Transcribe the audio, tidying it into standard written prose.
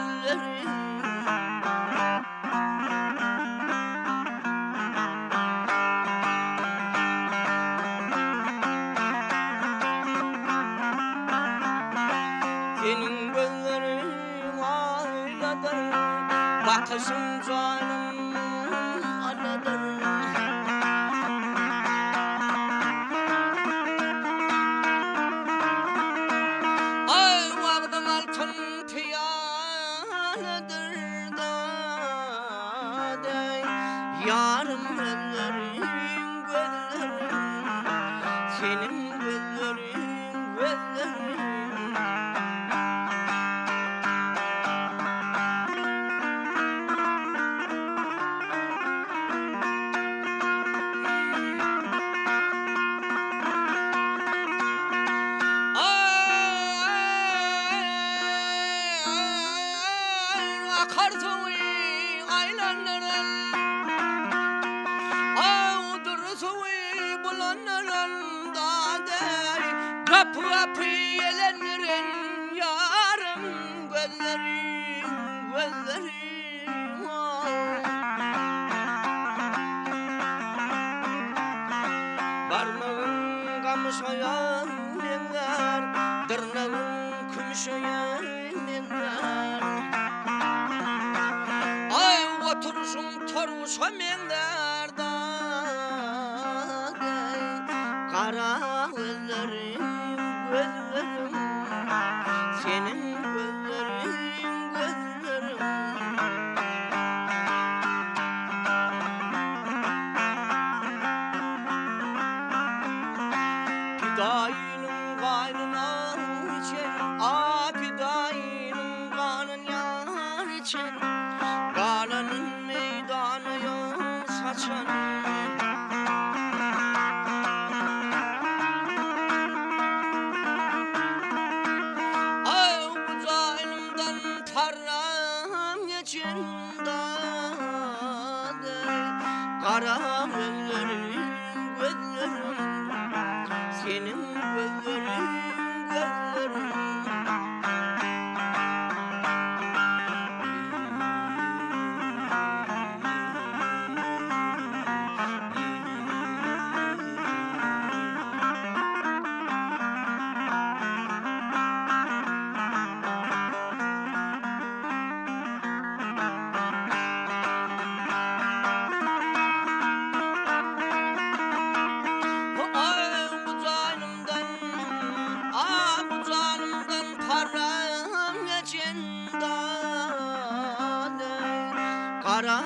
gözleriň. Seniň gözleriň aýnadyr, Bakyşyň janym aladyr. Aý, wagzyň altyn pyýaladyr dadeý, Ýarym gözleriň, gözleriň, Seniň gözleriň, gözleriň. Akar suwy aýlandyran, Aw dury suwy bulandyran Dadeý, gapy-gapy ýelendiren Ýarym gözlerim, gözlerim, Barmagyň gamyşaýa meňzär, Dyrnagyň kümüşeýe meňzär. Aý, oturyşyň torguşa meňzär Dadeý, gara gözleriň, gözleriň, Seniň gözleriň, gözleriň. Pidaýynyň ganyna içen, a pidaýynyň ganyn ýar içen, Galanyn meýdana ýol saçan. Aý, bu janymdan parran geçen dadeý, Gara gözleriň, gözleriň, Seniň gözleriň, gözleriň. Bu janymdan, ah bu janymdan param geçen dady, Gara.